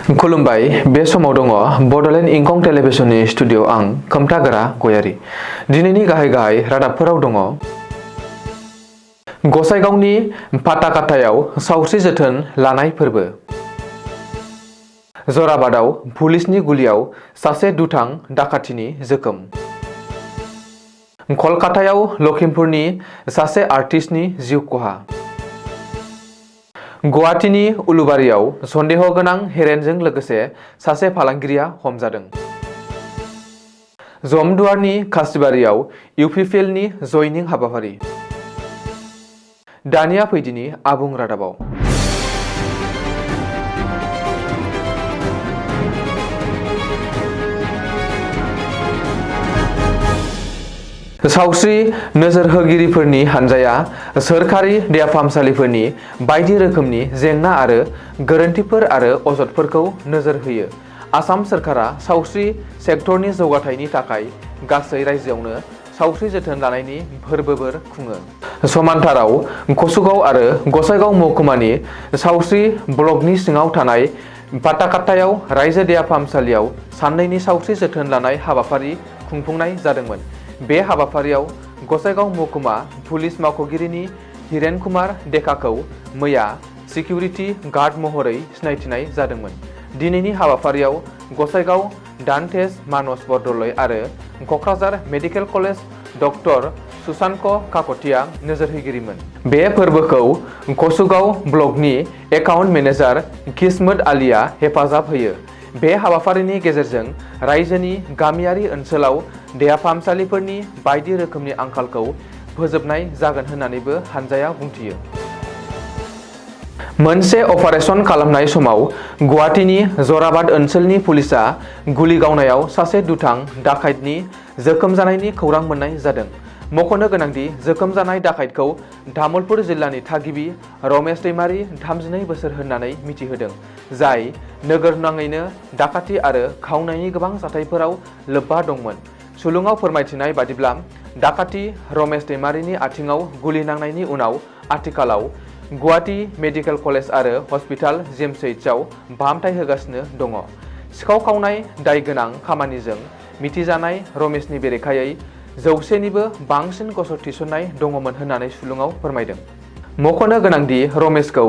खुलुमबाय बे समाव दङ बडलेण्ड इंखं टेलिभिजननि स्टुडिअ आं खोमथागोरा गयारी। दिनैनि गाहाय रादाबफोराव दङ गसाइगावनि पाटाकाटायाव सावस्रि जोथोन लानाय फोरबो, जराबादाव पुलिसनि गुलियाव सासे दुथां डाकातिनि जोखोम, कलकातायाव लखिमपुरनि सासे आर्टिस्टनि जिउ खहा, गुवाहाटीनि उलुबारियाव सन्देह गोनां हेरेनजों लोगोसे सासे फालांगिरिया हमजादों, जमदुवारनि खासिबारियाव इउपिपिएलनि जयनिं हाबाफारि। दानिया फैदिनि आबुं रादाबाव। सावस्रि नोजोर होगिरिफोरनि हानजाया सोरखारि देहा फाहामसालिफोरनि बायदि रोखोमनि जेंना आरो गोरोन्थिफोर आरो अजदफोरखौ नोजोर होयो। आसाम सोरखारा सावस्रि सेक्टरनि जौगाथायनि थाखाय गासै रायजोआवनो सावस्रि जोथोन लानायनि फोरबोफोर खुङो। समान्थाराव कसुगाव आरो गसाइगाव महकुमानि सावस्रि ब्लकनि सिङाव थानाय पाटाकाटायाव रायजो देहा फाहामसालियाव साननैनि सावस्रि जोथोन लानाय हाबाफारि खुंफुंनाय जादोंमोन। बे हाबाफारियाव गसाइगाव महकुमा पुलिस मावख'गिरिनि हिरेन कुमार डेकाखौ मैया सिकिउरिटि गार्ड महरै सिनायथिनाय जादोंमोन। दिनैनि हाबाफारियाव गसाइगाव दानतेज मानस बरदलै आरो Kokrajhar medical college doctor Sushant Kakatiya नोजोर होगिरिमोन। बे फोरबोखौ कसुगाव ब्लकनि एकाउन्ट मेनेजार किस्मत आलीआ हेफाजाब होयो। बे हाबाफारिनि गेजेरजों रायजोनि गामियारि ओनसोलाव देहा फाहामसालिफोरनि बायदि रोखोमनि आंखालखौ फोजोबनाय जागोन होननानैबो हानजाया बुंथियो। मोनसे अपारेशन खालामनाय समाव गुवाहाटीनि जराबाद ओनसोलनि पुलिसआ गुलि गावनायाव सासे दुथां डाकाइतनि जोखोम जानायनि खौरां मोननाय जादों। मख'नो गोनांदि जोखोम जानाय डाकाइतखौ तामुलपुर जिल्लानि थागिबि रमेश दैमारी 32 बोसोर होननानै मिथिहोदों, जाय नोगोर नाङैनो डाकाति आरो खावनायनि गोबां जाथायफोराव लोब्बा दंमोन। सुलुङाव फोरमायथिनाय बादिब्ला डाकाति रमेश दैमारीनि आथिङाव गुलि नांनायनि उनाव आथिखालाव गुवाहाटी मेडिकेल कलेज आरो हस्पिटाल जिएमएइचआव फाहामथाय होगासिनो दङ। सिखाव खावनाय दाय गोनां खामानिजों मिथिजानाय रमेशनि बेरेखायै 100निबो बांसिन गसर थिसननाय दङमोन होननानै सुलुङाव फोरमायदों। मख'नो गोनांदि रमेशखौ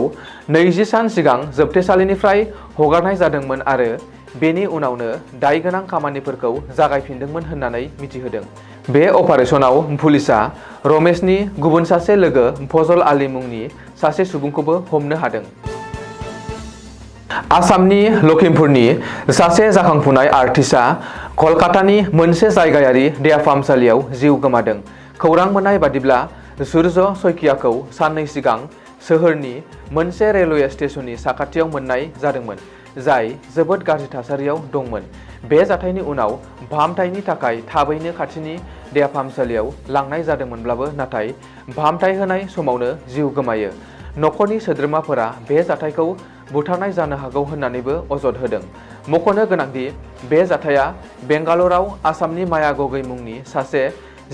20 सान सिगां जोबथेसालिनिफ्राय हगारनाय जादोंमोन आरो बेनि उनावनो दाय गोनां खामानिफोरखौ जागायफिनदोंमोन होननानै मिथिहोदों। बे अपारेशनाव पुलिसआ रमेशनि गुबुन सासे लोगो फजल आली मुंनि सासे सुबुंखौबो हमनो हादों। आसामनि लखिमपुरनि सासे जाखांफुनाय आर्टिस्टआ कलकातानि मोनसे जायगायारि देहा फाहामसालियाव जिउ गोमादों। खौरां मोननाय बादिब्ला सुर्य सयकियाखौ साननै सिगां सोहोरनि मोनसे रेलवे स्टेशननि साखाथियाव मोननाय जादोंमोन, जाय जोबोद गाज्रि थासारियाव दंमोन। बे जाथायनि उनाव फाहामथायनि थाखाय थाबैनो खाथिनि देहा फाहामसालियाव लांनाय जादोंमोनब्लाबो नाथाय फाहामथाय होनाय समावनो जिउ गोमायो। नखरनि सोद्रोमाफोरा बे जाथायखौ बुथारनाय जानो हागौ होननानैबो अजद होदों। मख'नो गोनांदि बे जाथाया बेंगालराव आसामनि माया गगৈ मुंनि सासे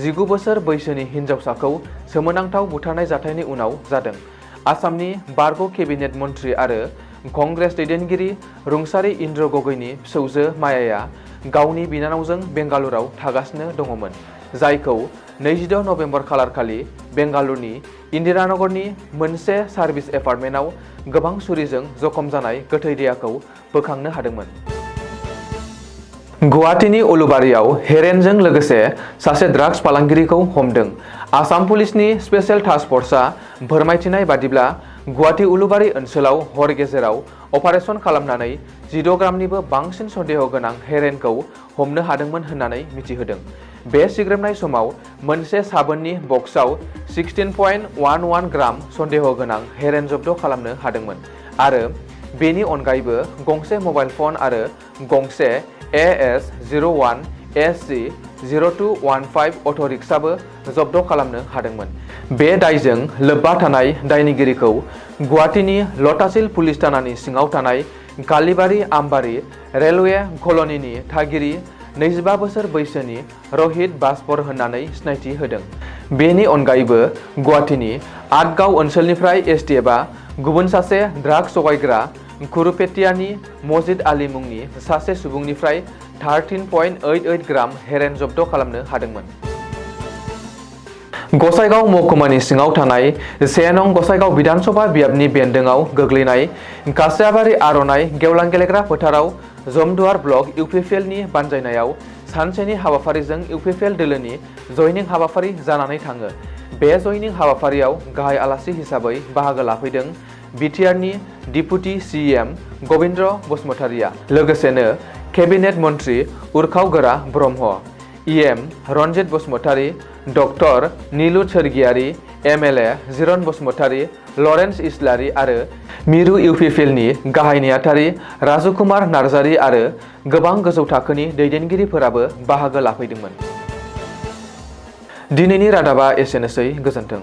19 बोसोर बैसोनि हिन्जावसाखौ सोमोनांथाव बुथारनाय जाथायनि उनाव जादों। आसामनि बारग' केबिनेट मन्थ्रि आरो कंग्रेस दैदेनगिरि रुंसारि इन्द्र गगैनि फिसौजो मायाया गावनि बिनानावजों बेंगालुराव थागासिनो दङमोन, जायखौ 26 नबेम्बर खालारखालि बेंगालुरुनि इन्दिरानगरनि मोनसे सार्भिस एपार्टमेन्टआव गोबां सुरिजों जखम जानाय गोथै देहाखौ बोखांनो हादोंमोन। गुवाहाटीनि उलुबारियाव हेरेनजों लोगोसे सासे ड्राग्स फालांगिरिखौ हमदों। आसाम पुलिसनि स्पेशेल टास्क फर्सआ फोरमायथिनाय बादिब्ला गुवाहाटी उलुबारि ओनसोलाव हर गेजेराव अपारेशन खालामनानै 16 ग्रामनिबो बांसिन सन्देह गोनां हेरेनखौ हमनो हादोंमोन होननानै मिथिहोदों। बे सिग्रोमनाय समाव मोनसे साबोननि बक्सआव 16.11 ग्राम सन्देह गोनां हेरेन जब्द खालामनो हादोंमोन आरो बेनि अनगायैबो गंसे मबाइल फन आरो गंसे AS01 SC 0215 अट' रिक्साबो जब्द खालामनो हादोंमोन। बे दायजों लोब्बा थानाय दायनिगिरिखौ गुवाहाटीनि लटासिल पुलिस थानानि सिङाव थानाय कालीबारि आमबारि रेलवे कल'निनि थागिरि 25 बोसोर बैसोनि रहित बासपर होननानै सिनायथि होदों। बेनि अनगायैबो गुवाहाटीनि आटगाव ओनसोलनिफ्राय एसटिएफआ गुबुन सासे ड्राग्स जगायग्रा कुरुपेटियानि मजिद आली मुंनि सासे सुबुंनिफ्राय 13.88 ग्राम हेरेन जब्द खालामनो हादोंमोन। गसाइगाव महकुमानि सिङाव थानाय 1 नं गसाइगाव बिधानसभा बियाबनि बेन्दोङाव गोग्लैनाय कासियाबारि आर'नाइ गेवलां गेलेग्रा फोथाराव जमदुवार ब्लक इउपिपिएलनि बानजायनायाव सानसेनि हाबाफारिजों इउपिपिएल दोलोनि जयनिं हाबाफारि जानानै थाङो। बे जयनिं हाबाफारियाव गाहाय आलासि हिसाबै बाहागो लाफैदों बिटिआरनि डिपुटि सिएम गबिन्द्र बसुमतारिया, लोगोसेनो केबिनेट मन्त्रि उरखाव गोरा Brahma, EM Ranjit Basumatary, doctor Nilu Sargiary, MLA Jiron Basumatary, Lawrence Islary आरो मिरु इउपिपिएलनि गाहाय नेहाथारि राजुकुमार नार्जारि आरो गोबां गोजौ थाखोनि दैदेनगिरिफोराबो बाहागो लाफैदोंमोन। दिनैनि रादाबा एसेनोसै, गोजोन्थों।